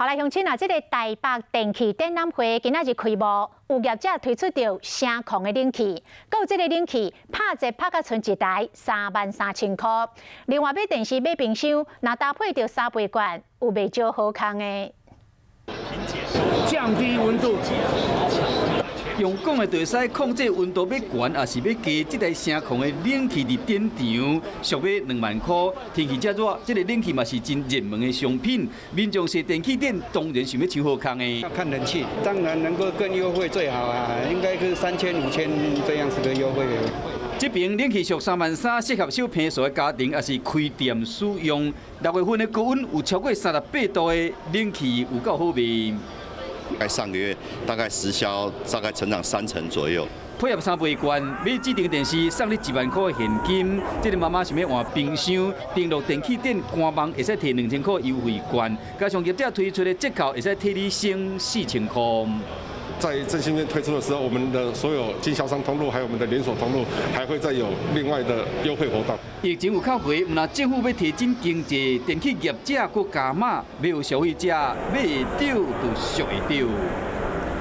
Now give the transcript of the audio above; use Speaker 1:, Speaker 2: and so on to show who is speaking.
Speaker 1: 好來，鄉親啊，這个台北電器展覽會今仔日開幕，有業者推出著聲控的冷氣，閣有這个冷氣拍折拍甲賰一台33,000箍。另外買電視買冰箱，若搭配著三倍券，有袂少好康的。
Speaker 2: 降低溫度。
Speaker 3: 用講的就會使控制溫度欲懸，抑是欲低？這台聲控的冷氣佇展場，俗欲2萬箍。天氣遮熱，這个冷氣嘛是真熱門的商品。民眾踅電器店當然想欲搶好康的。
Speaker 4: 要看冷氣，當然能夠更優惠最好啊，應該是3000、5000這樣子的優惠。
Speaker 3: 這爿冷氣俗3萬3，適合小坪數的家庭，抑是開店使用。6月份的高溫有超過38度的冷氣有夠好賣。
Speaker 5: 在上個月大概實銷大概成長3成左右。
Speaker 3: 配合三倍券，買這台電視送你1萬箍的現金。這个媽媽想欲換冰箱，登錄電器店官網會使提2000箍優惠券，加上業者推出的折扣，會使替你省4000箍。
Speaker 6: 在振興券推出的時候，我們的所有經銷商通路，還有我們的連鎖通路，還會再有另外的優惠活動。
Speaker 3: 疫情有較回，毋但政府欲提振經濟，電器業者閣加碼，欲予消費者買會著就俗會著。